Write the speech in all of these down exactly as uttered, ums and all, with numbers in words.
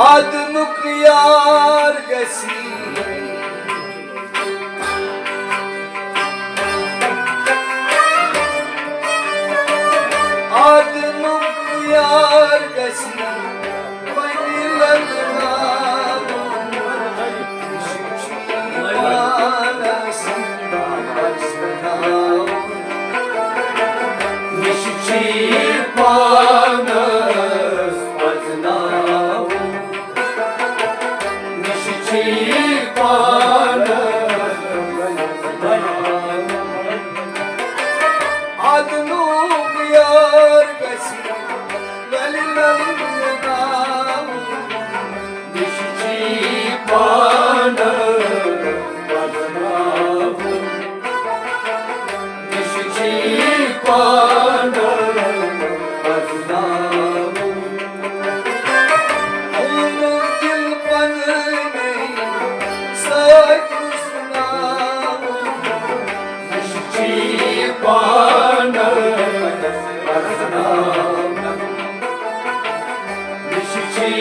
ادنُک یار گژھی، ادنُک یار گژھی، وۄنۍ لگناوُن۔ پانس پزناوُن۔ مےٚ چھُ چھی پانس پزناوُن۔ مےٚ چھُ چھی پانس پزناوُن۔ ادنُک یار گژھِ للہِ للہِ ناوُن۔ مےٚ چھُ چھی پانس پزناوُن۔ مےٚ چھُ چھی پانس پزناوُن۔ اوٚنُم دِل پنٕنۍ سۭتۍ رُسناوُن۔ مےٚ چھُ چھی پانس پزناوُن۔ مےٚ چھُ چھی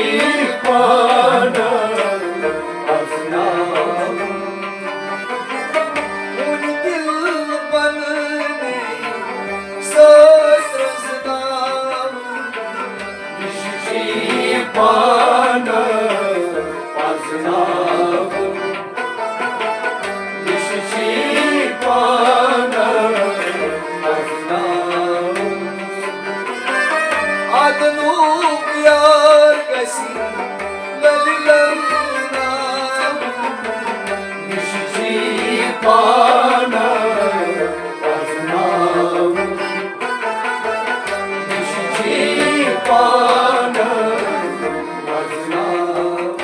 پانس پزناوُن۔ وُنہِ دِل پنٕنۍ سۭتۍ رُسناوُن۔ مےٚ چھُ چھی پانس پزناوُن۔ مےٚ چھُ چھی پانس پزناوُن۔ ادنُک یار گژھِ للہِ للہِ ناوُن۔ مےٚ چھُ چھی پانس پزناوُن۔ مےٚ چھُ چھی پانس پزناوُن۔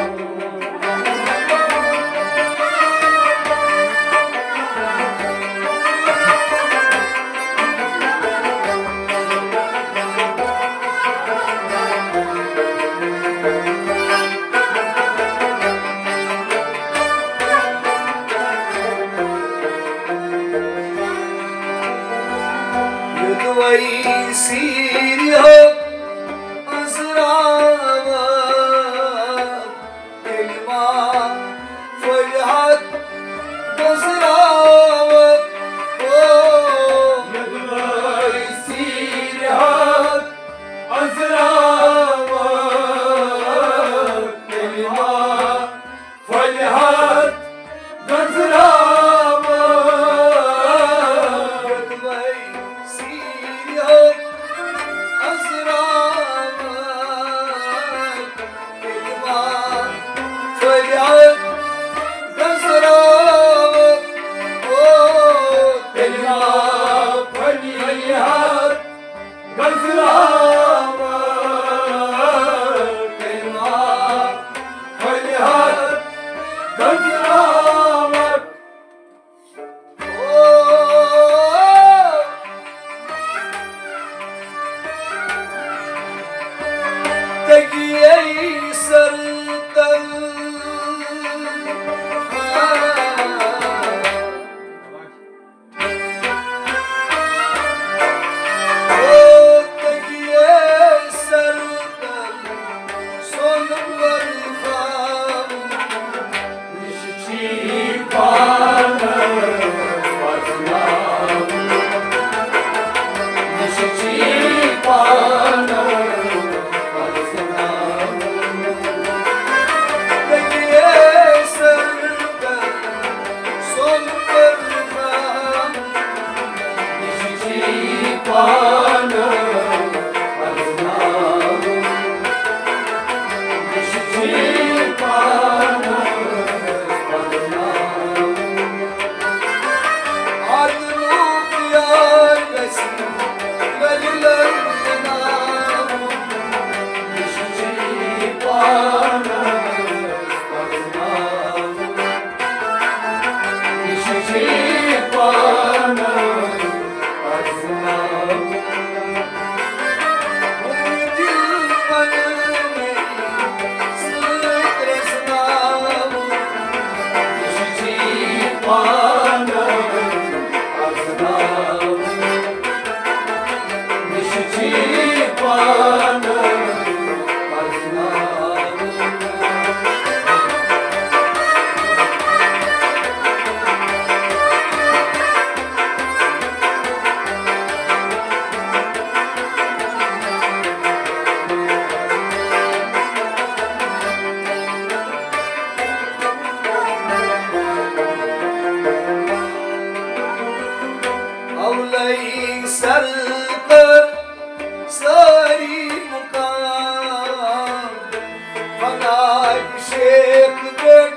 فنائی شیخ پٮ۪ٹھ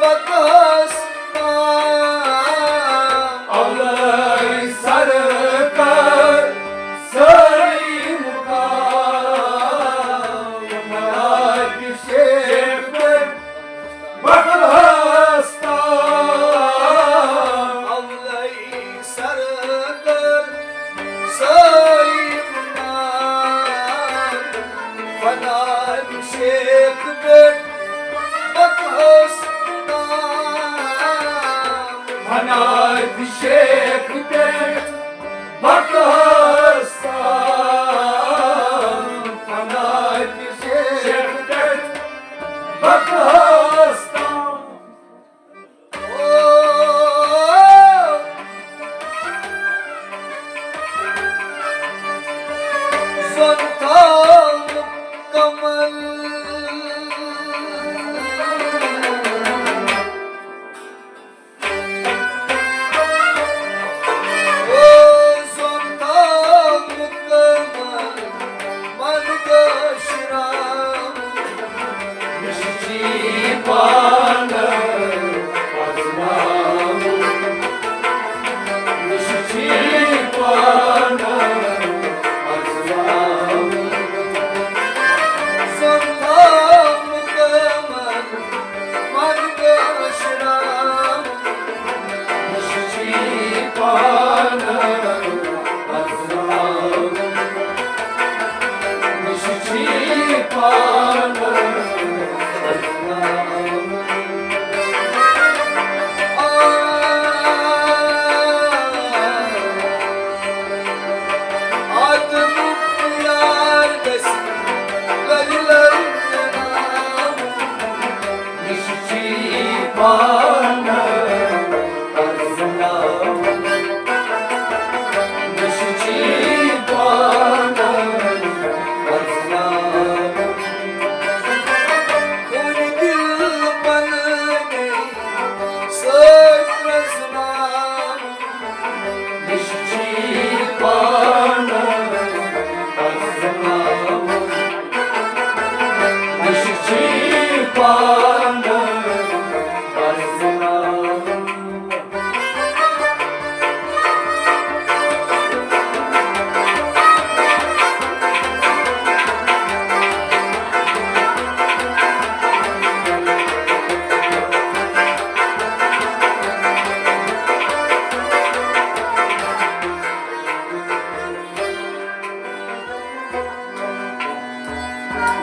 پکہس تام۔ اولے سرکار سٲری مقام۔ فنائی شیخ پٮ۪ٹھ پکہس تام۔ اولے سرکار سٲری مقام۔ فنائی شیخ پٮ۪ٹھ پکہس تام۔ فنائی شیخ پٮ۪ٹھ پکہس تام۔ فنائی شیخ پٮ۪ٹھ پکہس تام۔ زن تھاو مکمل۔ زن تھاو مکمل۔ من گوٚو شراب۔ مےٚ چھُ چی پانہٕ پرزناوُن۔ مےٚ چھُ چی پانہٕ پرزناوُن۔ زن تھاو مکمل۔ من گوٚو شراب۔ مےٚ چھُ چی پانہٕ پرزناوُن۔ مےٚ چھُ چی پانہٕ پرزناوُن۔ آ، آدمُک یار گژھِ لرِ لرِ زناوُن۔ مےٚ چھُ چی پانہٕ پرزناوُن۔ مےٚ چھُ چی پانہٕ پرزناوُن۔ کُنہِ دِل بنٲوِتھ سۭتۍ پرزناوُن۔ مےٚ چھُ چی پانہٕ پرزناوُن۔ مےٚ چھُ چی پانہٕ پرزناوُن۔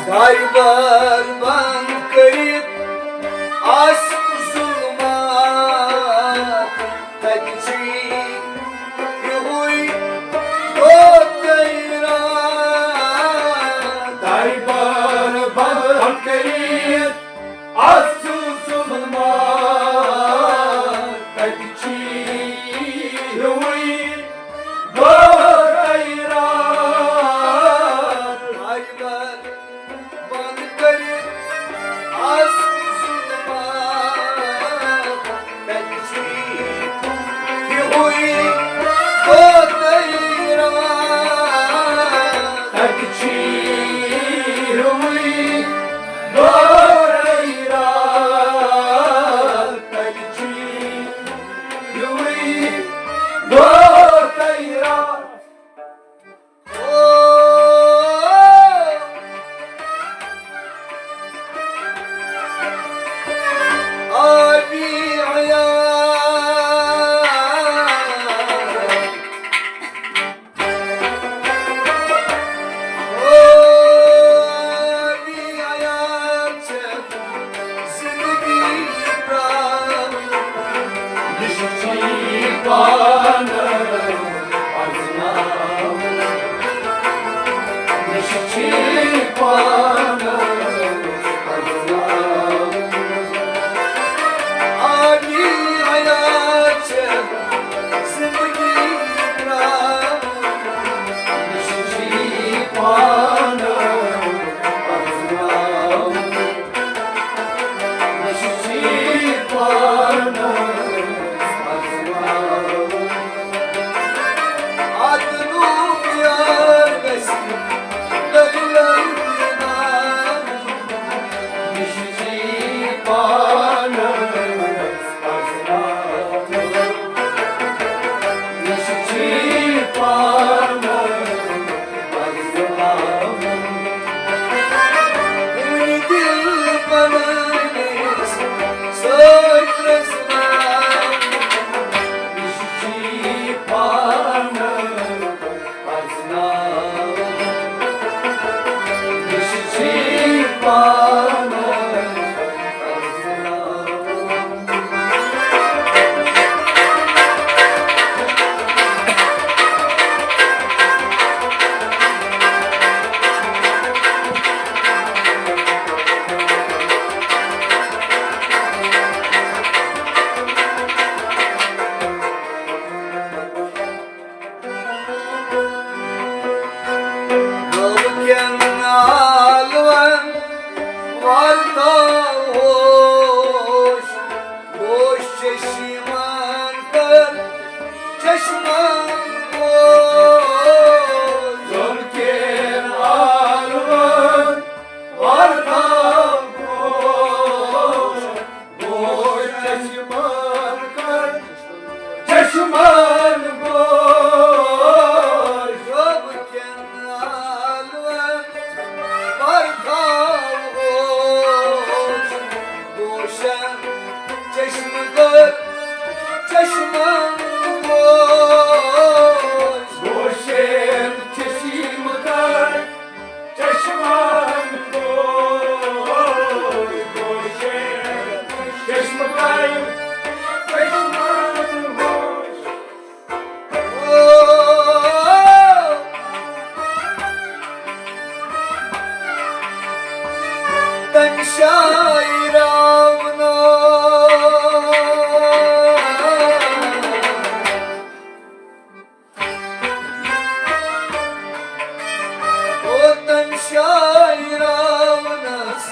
دربار بند کٔرِتھ آسہِ ظلمات، تتہِ چھُ یِہوٚے دۄہ تہٕ راتھ۔ دربار بند کٔرِتھ آسہِ ظلمات، تتہِ چھُ یِہوٚے دۄہ تہٕ راتھ۔ دربار بند کٔرِتھ آسہِ ظلمات، تتہِ چھُ یِہوٚے دۄہ تہٕ راتھ۔ تتہِ چھُ یِہوٚے دۄہ چشمان کر، چشمان گوش، رب کن الوت ورتاو گوش، گوشن چشمہٕ کر، چشمان گوش، گوشن چشمہٕ کر، چشمان گوش، گوشن چشمہٕ کر، چشمان گوش۔ تمہِ شاعراونو او تمہِ شاعراونس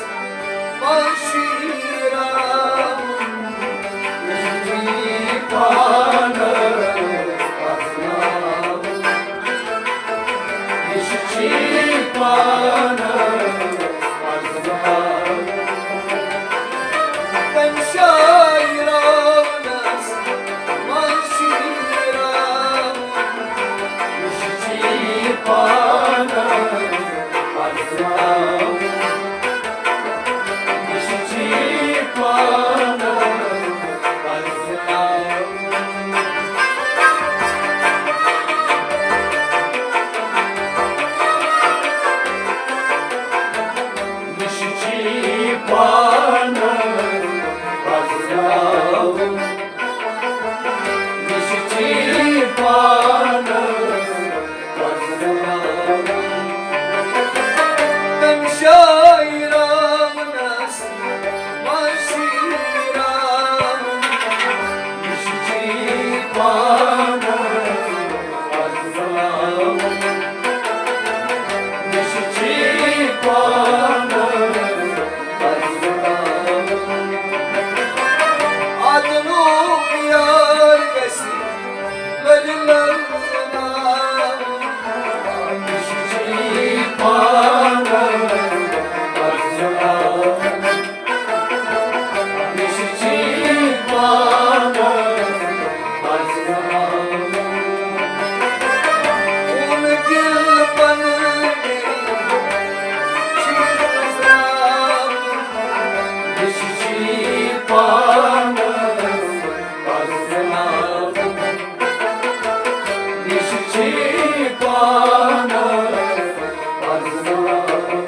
منٛز شیراوُن، یہِ چھُ پانس پرزناوُن، یہِ چھُ پانس پرزناوُن۔ تمہِ شاعراونس منٛز شیراوُن، یہِ چھُ پانس پرزناوُن، یہِ چھُ پانس پرزناوُن۔ مےٚ چھُ چی پانس پرزناوُن۔ مےٚ چھُ چی پانس پرزناوُن۔ تمہِ شاعراونس منٛز شیراوُن۔ مےٚ چھُ چی پانس پرزناوُن۔ مےٚ چھُ چی پانس پرزناوُن۔ ادنُک یار گژھِ لرِ لرناوُن۔ مےٚ چھُ چی پانس پرزناوُن۔ مےٚ چھُ چی پانس پرزناوُن۔ اوٗن دِل پنٕنۍ چھُ پرزناوُن۔ مےٚ چھُ چی پانس پرزناوُن۔ مےٚ چھُ چی پانس پرزناوُن۔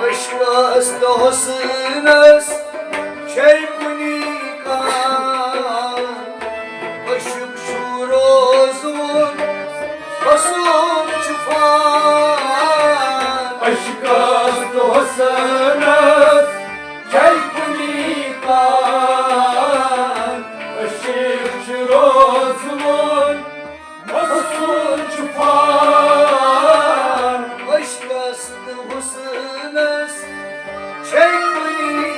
عشقس تہٕ حسنس چھے کُنی کانٛہہ۔ عشق چھُ روزوُن، حسن چھُ فان۔ عشقس تہٕ حسنس چھے کُنی کانٛہہ۔ عشق چھُ روزوُن، حسن چھُ فان۔ عشقس تہٕ حسنس چھے کُنی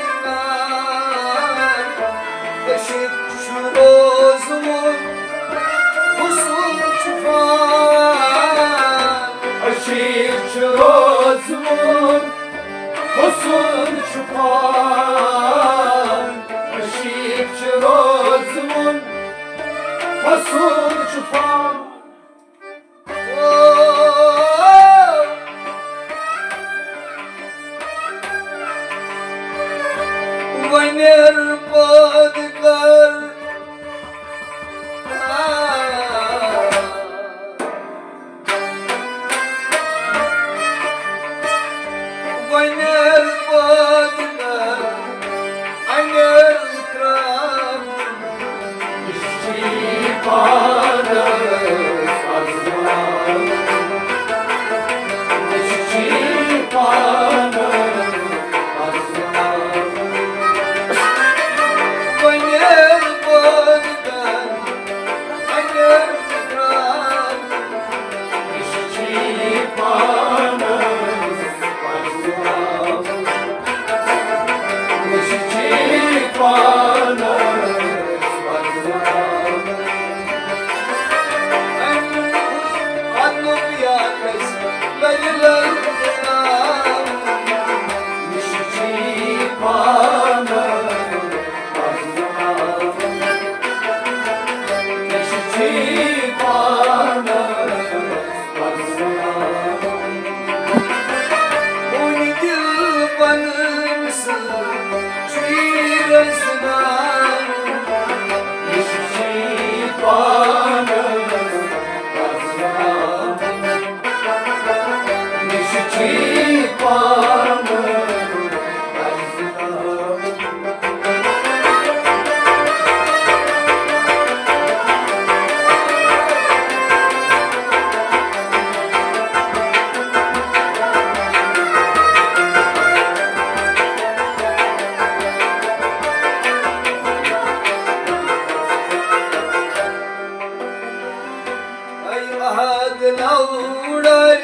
عہد لوڑر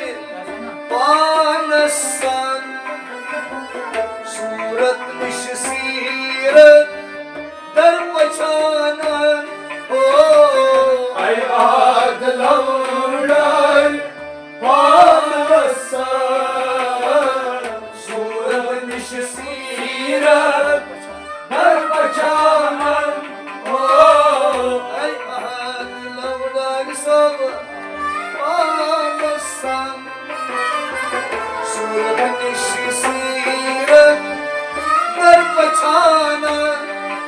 پانس سان، صورت نش سیرت در پچانن۔ او اے عہد لوڑر پانس سان، صورت نش سیرت در پچانن۔ او اے عہد لوڑر صاحب پانس سان، صورت نش سیرت در پچانن۔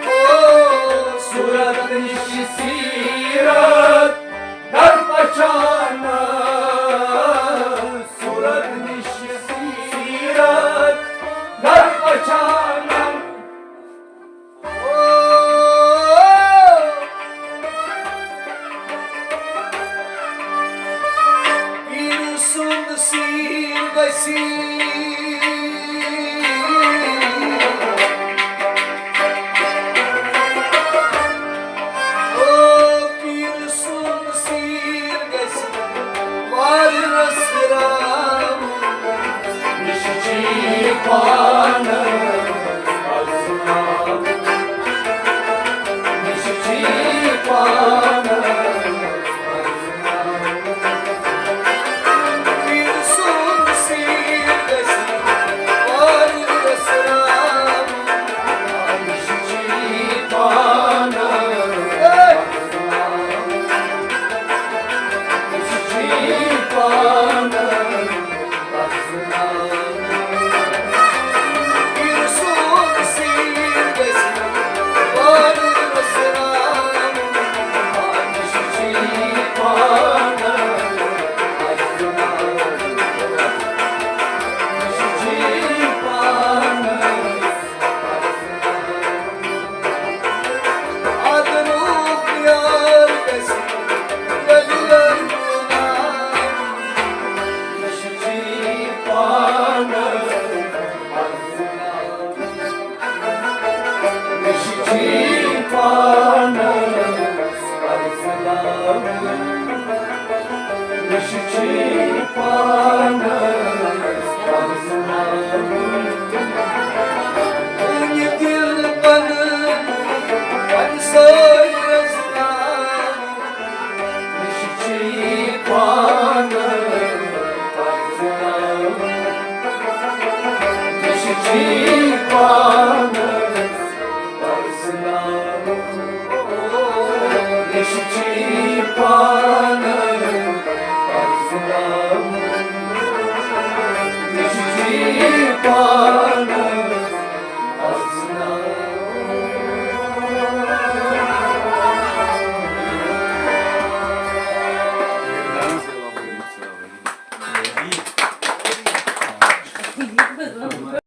او صورت نش سیرت در پچانن، صورت نش سیرت در پچانن۔ او پیٖر سُنٛد سیٖر گژھِ۔ او پیٖر سُنٛد سیٖر گژھِ وارٕ رَس رام۔ نِش چھی پانہٕ پَزناوُن۔ نِش چھی پانہٕ